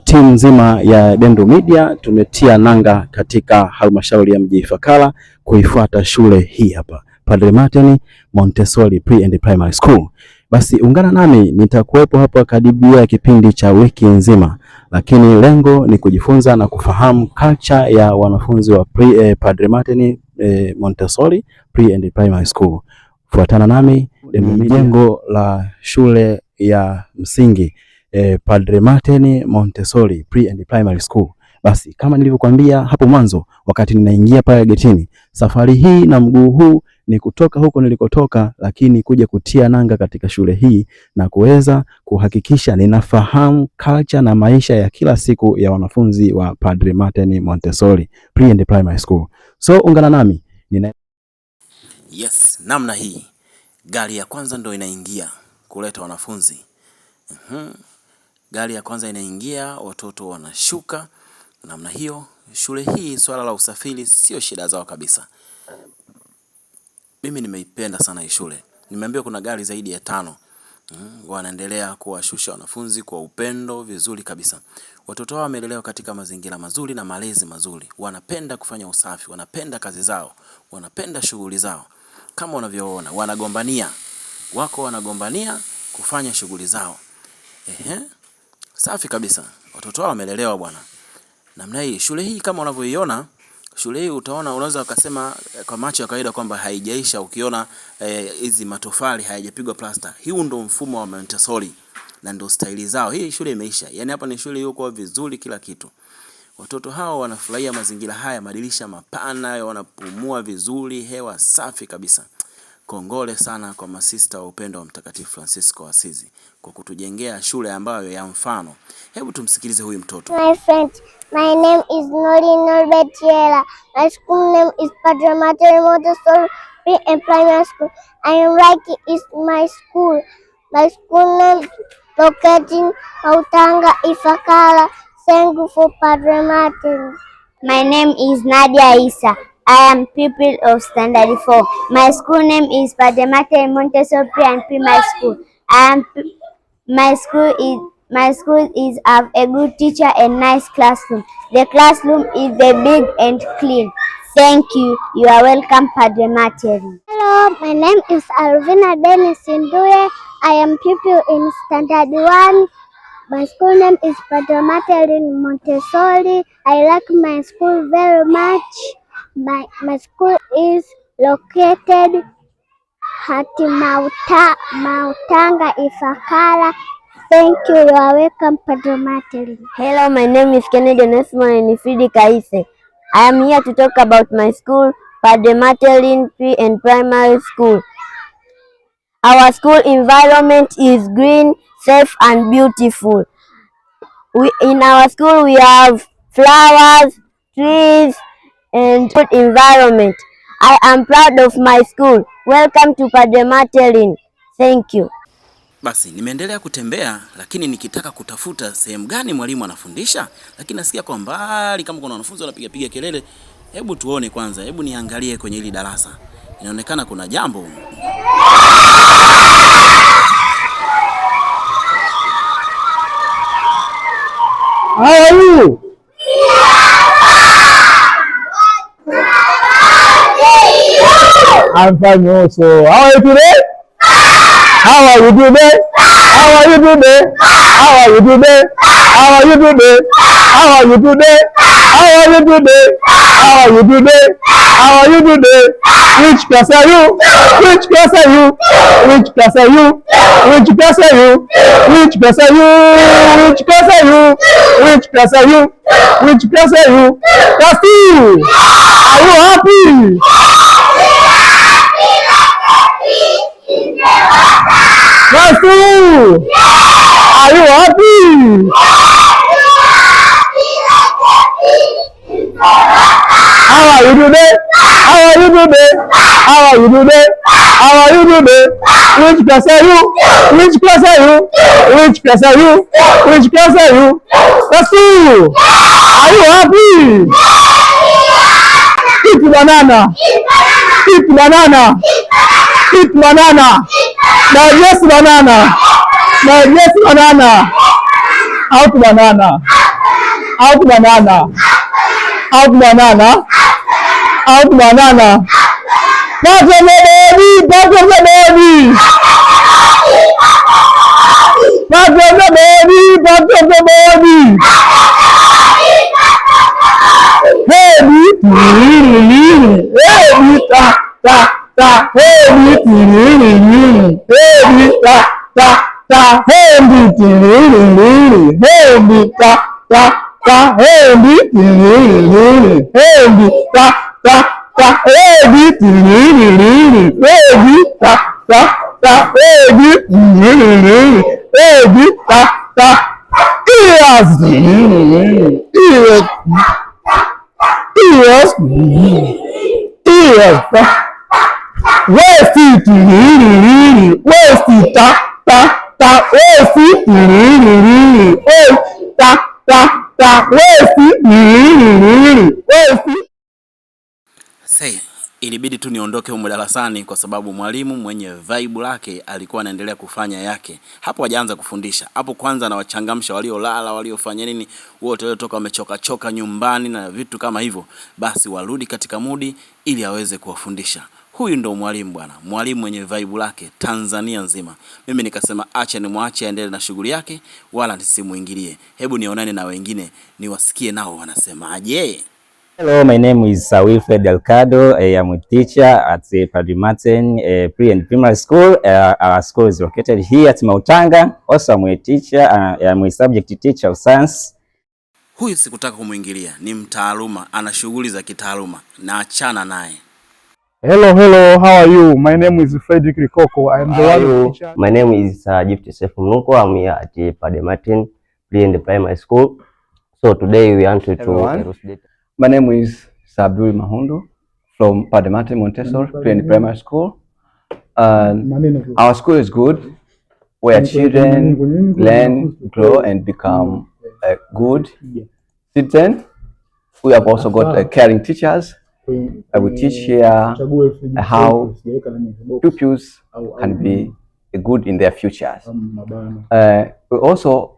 Timu nzima ya Dendo Media tumetia nanga katika halmashauri ya mji Ifakara kuifuata shule hii hapa Padre Martin Montessori Pre and Primary School. Basi ungana nami, nitakuwepo hapa karibia kipindi cha wiki nzima, lakini lengo ni kujifunza na kufahamu culture ya wanafunzi wa Padre Martin Montessori Pre and Primary School. Fuatana nami, ni jengo la shule ya msingi Padre Martin Montessori Pre and Primary School. Basi kama nilivyokuambia hapo mwanzo, wakati ninaingia pale getini, safari hii na mguu huu ni kutoka huko nilikotoka, lakini kuja kutia nanga katika shule hii na kuweza kuhakikisha ninafahamu culture na maisha ya kila siku ya wanafunzi wa Padre Martin Montessori Pre and Primary School. So ungana nami nina Yes, namna hii gari ya kwanza ndo inaingia kuleta wanafunzi. Gari ya kwanza inaingia, watoto wanashuka namna hiyo. Shule hii swala la usafiri sio shida zao kabisa. Mimi nimeipenda sana hii shule. Nimeambiwa kuna gari zaidi ya 5. Wanaendelea kuwashusha wanafunzi kwa upendo vizuri kabisa. Watoto hao wamelelewa katika mazingira mazuri na malezi mazuri. Wanapenda kufanya usafi, wanapenda kazi zao, wanapenda shughuli zao. Kama unavyoona, wanagombania. Wako wanagombania kufanya shughuli zao. Ehe. Safi kabisa. Watoto hao wamelelewa bwana. Namna hii, shule hii kama unavyoiona, shule hii utaona, unaweza ukasema kwa macho ya kawaida kwamba haijaisha. Ukiona hizi matofali hayajapigwa plasta. Huu ndo mfumo wa Montessori na ndo staili zao. Hii shule imeisha. Yaani hapa ni shule iliyokuwa vizuri kila kitu. Watoto hao wanafurahia mazingira haya, madirisha mapana, wanapumua vizuri, hewa safi kabisa. Kongole sana kwa masista wa upendo wa Mtakatifu Francisco wa Asizi kwa kutujengea shule ambayo ya mfano. Hebu tumsikilize huyu mtoto. My friend, my name is Nori Norbert Yela. My school name is Padre Martin Montessori Pre and Primary School. I am like is my school. My school name is located in Mautanga, Ifakara. Thank you for Padre Martin. My name is Nadia Isa. I am pupil of Standard 4. My school name is Padre Martin Montessori Pre and Primary School. I am my school is my school is have a good teacher and nice classroom. The classroom is the big and clean. Thank you. You are welcome, Padre Martin. Hello, my name is Alvina Dennis Nduye. I am pupil in Standard 1. My school name is Padre Martin Montessori. I like my school very much. My school is located at Mautanga, Ifakara. Thank you. You are welcome, Padre Martin. Hello, my name is Kennedy Onesmo and Fridi Kaise. I am here to talk about my school, Padre Martin Pre and Primary School. Our school environment is green, safe and beautiful. In our school we have flowers, trees and good environment. I am proud of my school. Welcome to Padre Martin. Thank you. Basi nimeendelea kutembea, lakini nikitaka kutafuta sehemu gani mwalimu anafundisha, lakini nasikia kwa mbali kama kuna wanafunzi wanapiga piga kelele. Hebu tuone kwanza, hebu niangalie kwenye hili darasa. Inaonekana kuna jambo. How are you? I'm fine also. How are you today? How are you today? How are you today? How are you today? How are you today? How are you today? How are you today? How are you today? How are you today? Which class are you? Which class are you? Which class are you? Which class are you? Which class are you? Which class are you? Which class are you? Which class are you? Class 2. Are you happy? Class 2. Are you happy? How are you today? How are you today? How are you today? How are you today? Which class are you? Which class are you? Which class are you? Which class are you? Class 2. Are you happy? Eat banana. Eat banana. Eat banana. Digest banana. Digest banana. Out banana. Out banana. Out banana. Out banana. Part of the body. Part of the body. Part of the body. Part of the body. Hey, hey, ta, ta, ta, hey, hey, ta, ta, ta, hey, hey, ta, ta, ta, hey, hey, ta, ta, ta, hey, hey, ta, ta, ta, hey, hey, ta, ta, ears, ears, ears, ears, waist, waist, ta, ta, ta, waist, waist, ta, ta, ta, waist, waist. Say, ilibidi tu niondoke humo darasani kwa sababu mwalimu mwenye vibe lake alikuwa anaendelea kufanya yake. Hapo hajaanza kufundisha. Hapo kwanza anawachangamsha waliolala, waliofanya nini, wote waliotoka wamechoka choka nyumbani na vitu kama hivyo, basi warudi katika mood ili aweze kuwafundisha. Huyu ndo mwalimu bwana, mwalimu mwenye vibe lake Tanzania nzima. Mimi nikasema acha nimwache aendelee na shughuli yake, wala nisimuingilie. Hebu nionane na wengine niwasikie nao wanasemaje. Hello, my name is Wilfred Delcado. I am a teacher at Padre Martin Pre and Primary School. Our school is located here at Mautanga. Also, I'm a teacher. I'm a subject teacher of science. Huyu sikutaka kumwingilia, ni mtaaluma, ana shughuli za kitaaluma na achana naye. Hello, hello, how are you? My name is Frederick Rikoko. I am the How are one you? teacher. My name is Gift Joseph Mnuko. I'm here at Padre Martin Pre and Primary School. So today we want to Everyone. Elucidate. My name is Sabdul Mahundu from Padre Martin Montessori Pre and Primary School. And our school is good, where children learn, grow, and become a good citizen. We have also got caring teachers. I will teach here how pupils can be good in their futures. We also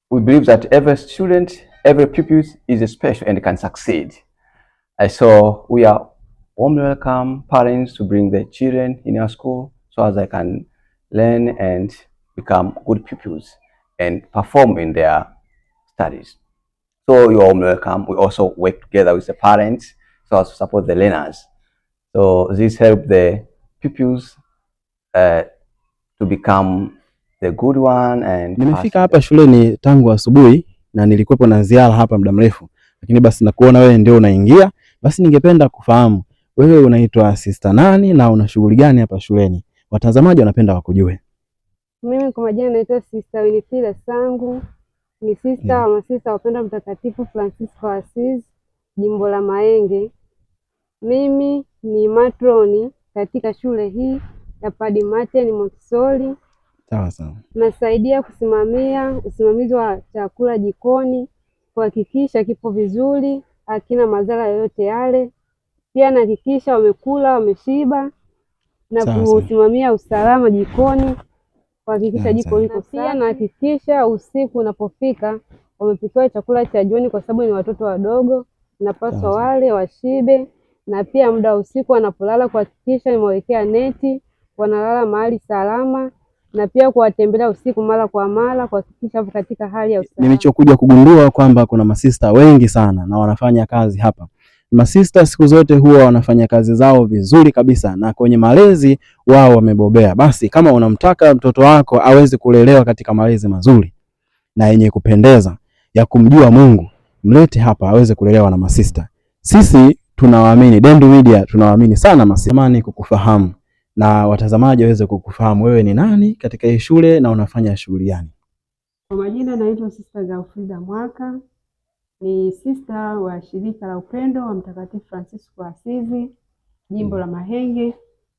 we believe that every student, every pupil is special and can succeed. So we are warmly welcome parents to bring their children in our school so as they can learn and become good pupils and perform in their studies. So you are warmly welcome. We also work together with the parents so as to support the learners. So this help the pupils to become the good one and Nimefika hapa shuleni tangu asubuhi na nilikuwepo na ziara hapa muda mrefu, lakini basi nakuona wewe ndio unaingia, basi ningependa kufahamu wewe unaitwa sister nani na una shughuli gani hapa shuleni? Watazamaji wanapenda wakujue. Mimi kwa majina naitwa Sister Winifrida Sangu, ni sister wa masista wapendwa Mtakatifu Francisco wa Asizi, jimbo la Mahenge. Mimi ni matroni katika shule hii ya Padre Martin Montessori. Sawa sawa. Nasaidia kusimamia usimamizi wa chakula jikoni, kuhakikisha kipo vizuri, hakina madhara yoyote yale. Pia nahakikisha wamekula wameshiba, na Sawa sawa. kusimamia usalama jikoni, kuhakikisha Sawa jiko sawa. liko safi. Pia nahakikisha usiku unapofika wamepikiwa chakula cha jioni, kwa sababu ni watoto wadogo, napaswa Sawa sawa. wale washibe, na pia muda wa usiku wanapolala kuhakikisha nimewawekea neti, wanalala mahali salama, na pia kuwatembelea usiku mara kwa mara kuhakikisha wapo katika hali ya usalama. Nilichokuja kugundua kwamba kuna masista wengi sana na wanafanya kazi hapa. Masista siku zote huwa wanafanya kazi zao vizuri kabisa na kwenye malezi wao wamebobea. Basi kama unamtaka mtoto wako aweze kulelewa katika malezi mazuri na yenye kupendeza ya kumjua Mungu, mlete hapa aweze kulelewa na masista. Sisi tunawaamini Dendu Media, tunawaamini sana masista. Tamani kukufahamu na watazamaji waweze kukufahamu wewe ni nani katika hii shule na unafanya shughuli gani. Kwa majina naitwa Sister Gaufrida Mwaka, ni sister wa shirika la upendo wa Mtakatifu Francisco wa Asizi, jimbo la Mahenge.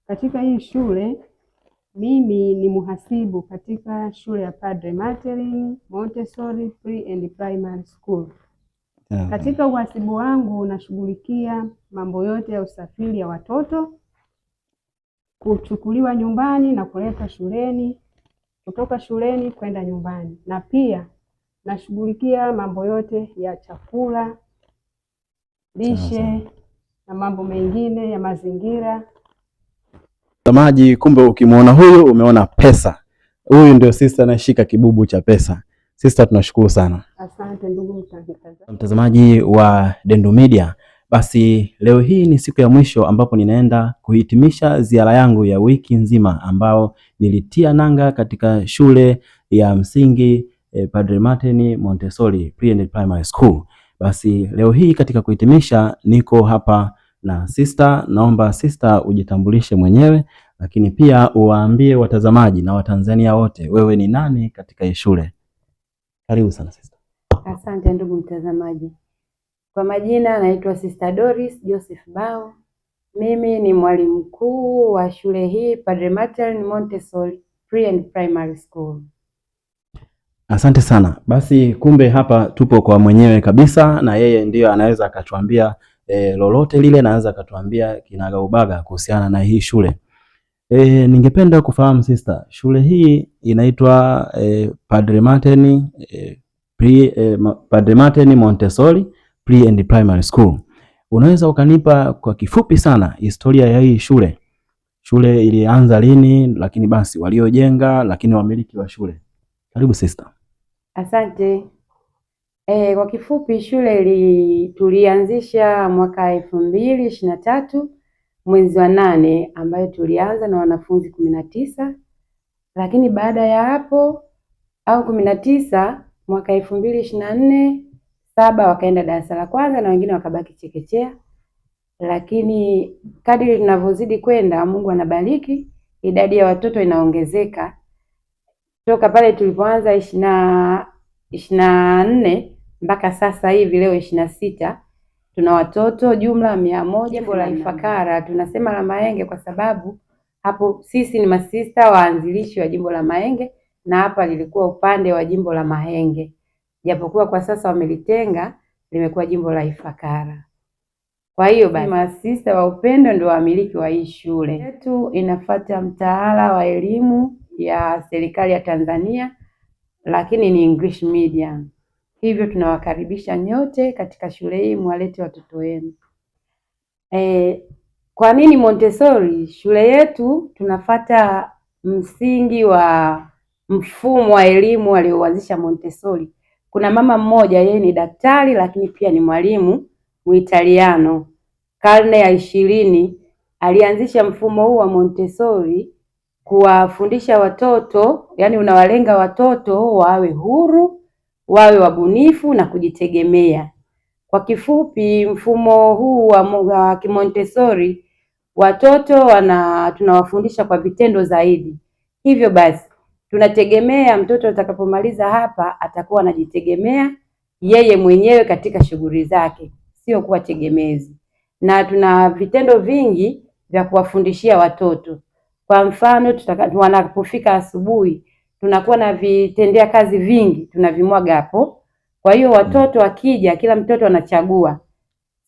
Katika hii shule mimi ni muhasibu katika shule ya Padre Martin Montessori Pre and Primary School. Katika uhasibu wangu nashughulikia mambo yote ya usafiri ya watoto, kuchukuliwa nyumbani na kuletwa shuleni, kutoka shuleni kwenda nyumbani, na pia Nashughulikia mambo yote ya chakula, lishe na mambo mengine ya mazingira. Mtazamaji, kumbe ukimwona huyu umeona pesa. Huyu ndio sister anashika kibubu cha pesa. Sister, tunashukuru sana. Asante ndugu mtangazaji. Mtazamaji wa Dendu Media, basi leo hii ni siku ya mwisho ambapo ninaenda kuhitimisha ziara yangu ya wiki nzima ambao nilitia nanga katika shule ya msingi Padre Martin Montessori Pre and Primary School. Basi leo hii katika kuhitimisha niko hapa na sister. Naomba sister ujitambulishe mwenyewe, lakini pia uwaambie watazamaji na Watanzania wote wewe ni nani katika hii shule. Karibu sana sister. Asante ndugu mtazamaji. Kwa majina naitwa Sister Doris Joseph Bao. Mimi ni mwalimu mkuu wa shule hii Padre Martin Montessori Pre and Primary School. Asante sana. Basi kumbe hapa tupo kwa mwenyewe kabisa, na yeye ndiyo anaweza akatuambia lolote lile, anaweza akatuambia kinagaubaga kuhusiana na hii shule. Ningependa kufahamu sister, shule hii inaitwa Padre Martin Montessori Pre and Primary School. Unaweza ukanipa kwa kifupi sana historia ya hii shule? Shule ilianza lini, lakini basi waliojenga, lakini wamiliki wa shule. Karibu sister. Asante. Kwa kifupi shule tulianzisha mwaka 2023 mwezi wa 8, ambayo tulianza na wanafunzi 19, lakini baada ya hapo au 19 mwaka 2024 7 wakaenda darasa la kwanza na wengine wakabaki chekechea. Lakini kadiri tunavyozidi kwenda, Mungu anabariki, idadi ya watoto inaongezeka. Toka pale tulipoanza 24 mpaka sasa hivi leo 26 tuna watoto jumla 100. Jimbo la Ifakara tunasema la Mahenge kwa sababu hapo sisi ni masista waanzilishi wa jimbo la Mahenge, na hapa lilikuwa upande wa jimbo la Mahenge, japokuwa kwa sasa wamelitenga limekuwa jimbo la Ifakara. Kwa hiyo basi masista wa upendo ndio wamiliki wa hii shule yetu. Inafuata mtaala wa elimu ya serikali ya Tanzania, lakini ni English medium. Hivyo tunawakaribisha nyote katika shule hii, mwalete watoto wenu. Kwa nini Montessori? Shule yetu tunafata msingi wa mfumo wa elimu alioanzisha Montessori. Kuna mama mmoja, yeye ni daktari lakini pia ni mwalimu Muitaliano, karne ya 20 alianzisha mfumo huu wa Montessori kuwafundisha watoto, yani unawalenga watoto wawe huru, wawe wabunifu na kujitegemea. Kwa kifupi, mfumo huu wa Kimontessori watoto tunawafundisha kwa vitendo zaidi. Hivyo basi tunategemea mtoto atakapomaliza hapa atakuwa anajitegemea yeye mwenyewe katika shughuli zake, sio kuwa tegemezi. Na tuna vitendo vingi vya kuwafundishia watoto. Kwa mfano, wanapofika asubuhi tunakuwa na vitendea kazi vingi tunavimwaga hapo. Kwa hiyo watoto wakija, kila mtoto anachagua.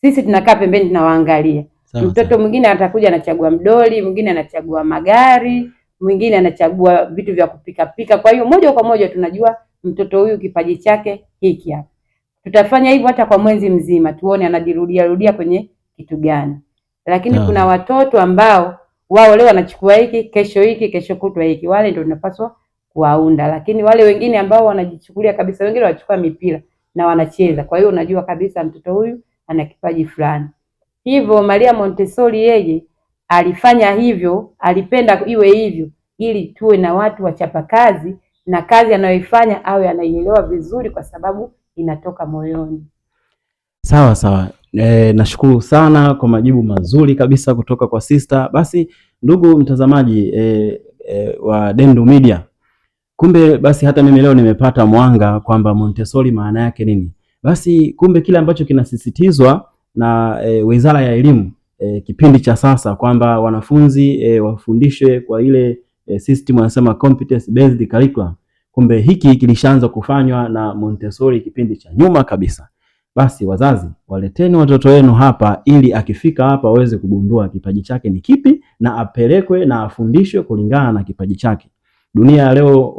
Sisi tunakaa pembeni tunawaangalia. Mtoto mwingine atakuja anachagua mdoli, mwingine anachagua magari, mwingine anachagua vitu vya kupika pika. Kwa hiyo moja kwa moja tunajua mtoto huyu kipaji chake hiki hapa. Tutafanya hivyo hata kwa mwezi mzima, tuone anajirudia rudia kwenye kitu gani. Lakini kuna watoto ambao wao leo wanachukua hiki, kesho hiki, kesho kutwa hiki. Wale ndio tunapaswa kuwaunda. Lakini wale wengine ambao wanajichukulia kabisa, wengine wanachukua mipira na wanacheza. Kwa hiyo unajua kabisa mtoto huyu ana kipaji fulani. Hivyo Maria Montessori yeye alifanya hivyo, alipenda iwe hivyo ili tuwe na watu wachapakazi na kazi anayoifanya awe anaielewa vizuri kwa sababu inatoka moyoni. Sawa sawa. Nashukuru sana kwa majibu mazuri kabisa kutoka kwa sister. Basi ndugu mtazamaji wa Dendu Media, kumbe basi hata mimi leo nimepata mwanga kwamba Montessori maana yake nini. Basi kumbe kile ambacho kinasisitizwa na Wizara ya Elimu kipindi cha sasa kwamba wanafunzi wafundishwe kwa ile system wanasema competence based curriculum. Kumbe hiki kilishaanza kufanywa na Montessori kipindi cha nyuma kabisa. Basi wazazi, waleteni watoto wenu hapa ili akifika hapa aweze kugundua kipaji chake ni kipi na apelekwe na afundishwe kulingana na kipaji chake. Dunia ya leo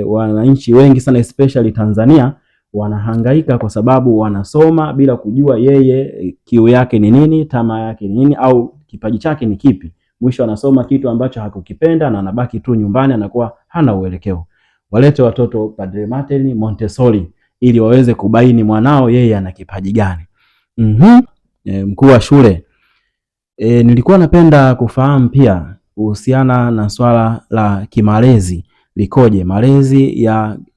wananchi wengi sana especially Tanzania wanahangaika kwa sababu wanasoma bila kujua yeye kiu yake ni nini, tamaa yake ni nini, au kipaji chake ni kipi. Mwisho anasoma kitu ambacho hakukipenda na anabaki tu nyumbani, anakuwa hana uelekeo. Walete watoto Padre Martin Montessori ili waweze kubaini mwanao yeye ana kipaji gani. Mkuu wa shule, nilikuwa napenda kufahamu pia kuhusiana na swala la kimalezi likoje, malezi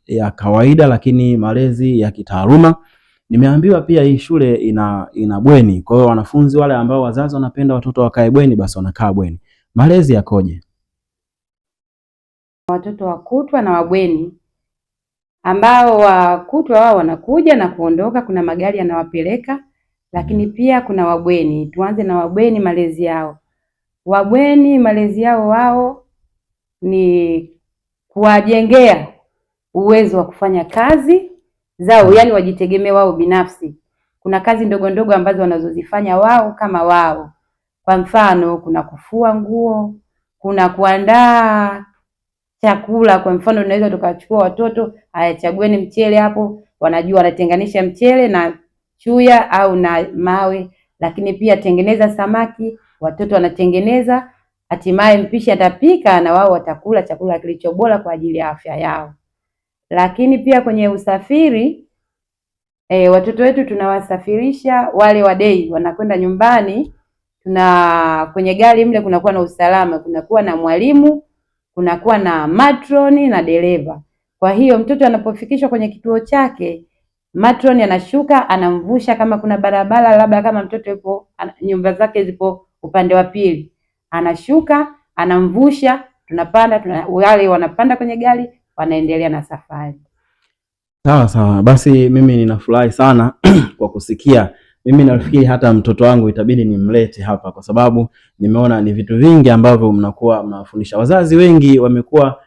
ya kawaida lakini malezi ya kitaaluma. Nimeambiwa pia hii shule ina bweni, kwa hiyo wanafunzi wale ambao wazazi wanapenda watoto wakae bweni, basi wanakaa bweni. Malezi yakoje? Watoto wa kutwa na wabweni, ambao wakutwa wao wanakuja na kuondoka, kuna magari yanawapeleka, lakini pia kuna wabweni. Tuanze na wabweni, malezi yao. Wabweni malezi yao wao ni kuwajengea uwezo wa kufanya kazi zao, yani wajitegemee wao binafsi. Kuna kazi ndogo ndogo ambazo wanazozifanya wao kama wao. Kwa mfano, kuna kufua nguo, kuna kuandaa chakula. Kwa mfano, tunaweza tukachukua watoto, haya, chagueni mchele hapo, wanajua wanatenganisha mchele na chuya au na mawe. Lakini pia tengeneza samaki, watoto wanatengeneza, hatimaye mpishi atapika na wao watakula chakula kilicho bora kwa ajili ya afya yao. Lakini pia kwenye usafiri watoto wetu tunawasafirisha wale wa day wanakwenda nyumbani. Tuna kwenye gari mle kunakuwa na usalama, kunakuwa na mwalimu, kunakuwa na matroni na dereva. Kwa hiyo mtoto anapofikishwa kwenye kituo chake, matroni anashuka, anamvusha kama kuna barabara, labda kama mtoto yupo nyumba zake zipo upande wa pili, anashuka anamvusha, tunapanda wale wanapanda kwenye gari wanaendelea na safari. Sawa sawa, basi mimi ninafurahi sana kwa kusikia. Mimi nafikiri hata mtoto wangu itabidi nimlete hapa, kwa sababu nimeona ni vitu vingi ambavyo mnakuwa mnawafundisha. Wazazi wengi wamekuwa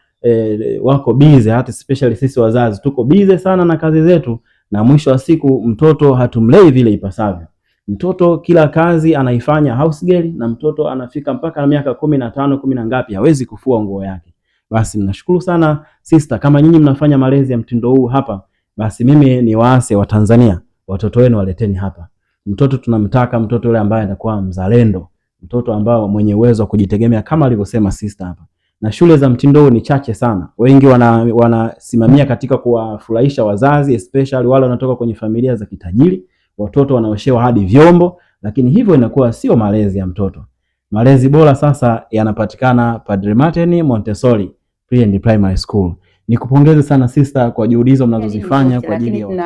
wako busy, hata especially sisi wazazi tuko busy sana na kazi zetu, na mwisho wa siku mtoto hatumlei vile ipasavyo. Mtoto kila kazi anaifanya house girl, na mtoto anafika mpaka miaka 15 10 na ngapi hawezi kufua nguo yake. Basi nashukuru sana sister, kama nyinyi mnafanya malezi ya mtindo huu hapa, basi mimi ni waase wa Tanzania, watoto wenu waleteni hapa. Mtoto tunamtaka mtoto yule ambaye atakuwa mzalendo, mtoto ambao mwenye uwezo wa kujitegemea kama alivyosema sister hapa. Na shule za mtindo huu ni chache sana. Wengi wanasimamia katika kuwafurahisha wazazi, especially wale wanatoka kwenye familia za kitajiri. Watoto wanaoshewa hadi vyombo, lakini hivyo inakuwa sio malezi ya mtoto. Malezi bora sasa yanapatikana Padre Martin Montessori Pre and Primary School. Nikupongeze sana sister kwa juhudi hizo mnazozifanya kwa ajili ya watoto.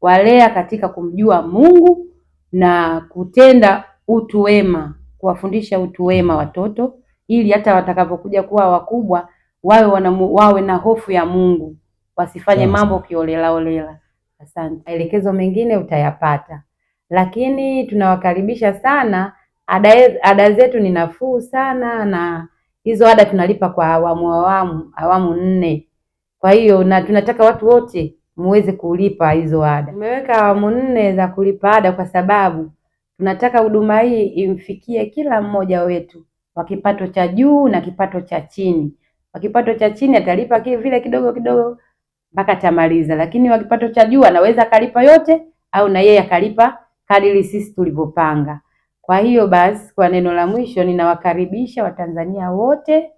Tunawalea katika kumjua Mungu na kutenda utu wema, kuwafundisha utu wema watoto ili hata watakapokuja kuwa wakubwa wawe na hofu ya Mungu, wasifanye mambo kiolela olela. Asante. Maelekezo mengine utayapata, lakini tunawakaribisha sana. Ada zetu ni nafuu sana, na hizo ada tunalipa kwa awamu 4. Kwa hiyo na tunataka watu wote muweze kulipa hizo ada. Tumeweka awamu 4 za kulipa ada kwa sababu tunataka huduma hii imfikie kila mmoja wetu wa kipato cha juu na kipato cha chini. Wa kipato cha chini atalipa vile kidogo kidogo mpaka atamaliza, lakini wa kipato cha juu anaweza akalipa yote au na yeye akalipa kadiri sisi tulivyopanga. Kwa hiyo basi, kwa neno la mwisho, ninawakaribisha Watanzania wote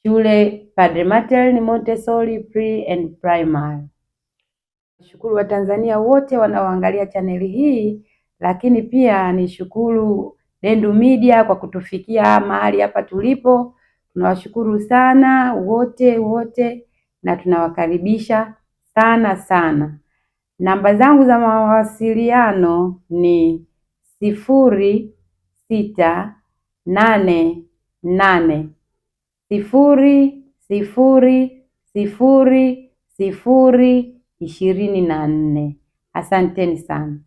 shule Padre Martin Montessori Pre and Primary. Shukuru Watanzania wote wanaoangalia chaneli hii, lakini pia nishukuru Dendu Media kwa kutufikia mahali hapa tulipo. Tunawashukuru sana wote wote na tunawakaribisha sana sana. Namba zangu za mawasiliano ni 0688 0 0 0 0 24. Asanteni sana.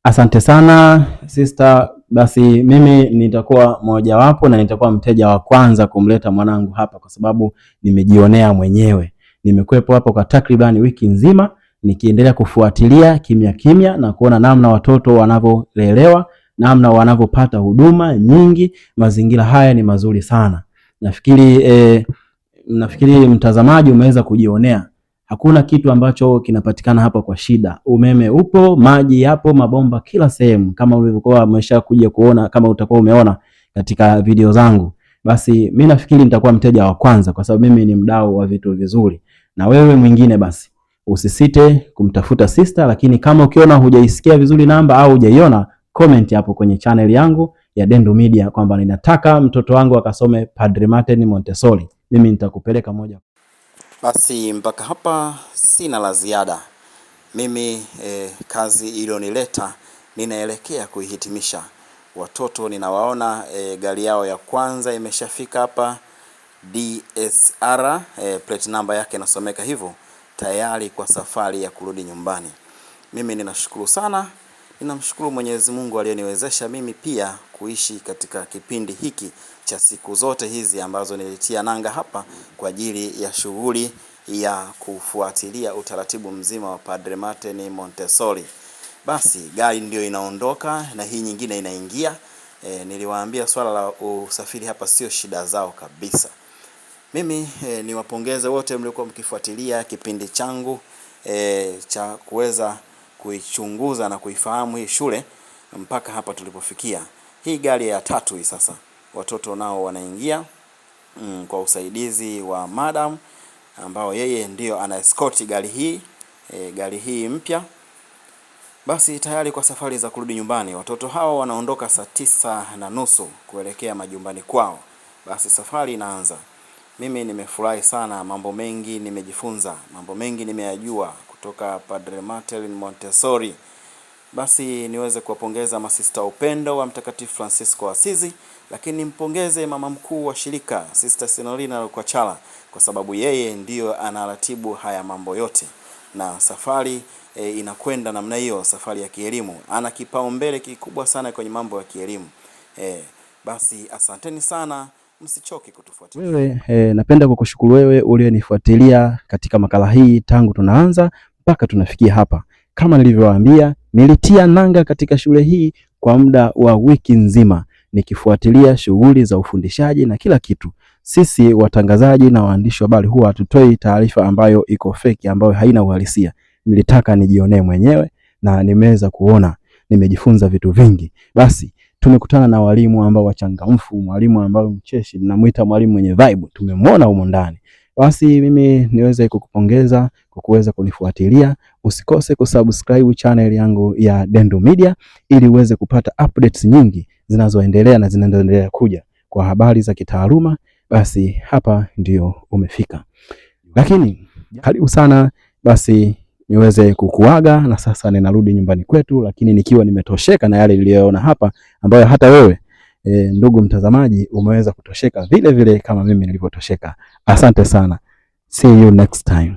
Asante sana sister. Basi mimi nitakuwa mojawapo na nitakuwa mteja wa kwanza kumleta mwanangu hapa, kwa sababu nimejionea mwenyewe. Nimekuwepo hapo kwa takribani wiki nzima nikiendelea kufuatilia kimya kimya na kuona namna watoto wanavyolelewa, namna wanavyopata huduma nyingi. Mazingira haya ni mazuri sana. Nafikiri Nafikiri mtazamaji umeweza kujionea, hakuna kitu ambacho kinapatikana hapa kwa shida. Umeme upo, maji yapo, mabomba kila sehemu, kama ulivyokuwa umeshakuja kuona, kama utakuwa umeona katika video zangu. Basi mi nafikiri nitakuwa mteja wa kwanza, kwa sababu mimi ni mdau wa vitu vizuri. Na wewe mwingine basi usisite kumtafuta sister, lakini kama ukiona hujaisikia vizuri namba au hujaiona, comment hapo kwenye channel yangu ya Dendu Media kwamba ninataka mtoto wangu akasome Padre Martin Montessori, mimi nitakupeleka moja. Basi mpaka hapa sina la ziada. Mimi kazi iliyonileta ninaelekea kuihitimisha. Watoto ninawaona, gari yao ya kwanza imeshafika hapa DSR, plate number yake inasomeka hivyo, tayari kwa safari ya kurudi nyumbani. Mimi ninashukuru sana, ninamshukuru Mwenyezi Mungu aliyeniwezesha mimi pia kuishi katika kipindi hiki cha siku zote hizi ambazo nilitia nanga hapa kwa ajili ya shughuli ya kufuatilia utaratibu mzima wa Padre Martin Montessori. Basi gari ndiyo inaondoka na hii nyingine inaingia. Niliwaambia swala la usafiri hapa sio shida zao kabisa. Mimi niwapongeze wote mliokuwa mkifuatilia kipindi changu cha kuweza kuichunguza na kuifahamu hii shule mpaka hapa tulipofikia. Hii gari ya tatu hii sasa, watoto nao wanaingia kwa usaidizi wa madam ambao yeye ndiyo ana escort gari hii, gari hii mpya. Basi tayari kwa safari za kurudi nyumbani. Watoto hao wanaondoka saa 9:30 kuelekea majumbani kwao. Basi safari inaanza. Mimi nimefurahi sana, mambo mengi nimejifunza, mambo mengi nimeyajua kutoka Padre Martin Montessori. Basi niweze kuwapongeza masista upendo wa Mtakatifu Francisco Asizi, lakini nimpongeze mama mkuu wa shirika Sister Sinolina Lukwachala kwa sababu yeye ndiyo anaratibu haya mambo yote na safari inakwenda namna hiyo, safari ya kielimu. Ana kipaumbele kikubwa sana kwenye mambo ya kielimu. Basi asanteni sana, msichoke kutufuatilia. Wewe napenda kukushukuru wewe uliyenifuatilia katika makala hii tangu tunaanza mpaka tunafikia hapa. Kama nilivyowaambia, nilitia nanga katika shule hii kwa muda wa wiki nzima nikifuatilia shughuli za ufundishaji na kila kitu. Sisi watangazaji na waandishi wa habari huwa hatutoi taarifa ambayo iko feki, ambayo haina uhalisia. Nilitaka nijionee mwenyewe na nimeweza kuona, nimejifunza vitu vingi. Basi tumekutana na walimu ambao wachangamfu, mwalimu ambao mcheshi, ninamuita mwalimu mwenye vibe, tumemwona humo ndani. Basi mimi niweze kukupongeza kwa kuweza kunifuatilia. Usikose kusubscribe channel yangu ya Dendu Media ili uweze kupata updates nyingi zinazoendelea na zinazoendelea kuja kwa habari za kitaaluma. Basi hapa ndio umefika, lakini karibu sana. Basi niweze kukuaga na sasa ninarudi nyumbani kwetu, lakini nikiwa nimetosheka na yale niliyoona hapa, ambayo hata wewe ndugu mtazamaji umeweza kutosheka vile vile kama mimi nilivyotosheka. Asante sana. See you next time.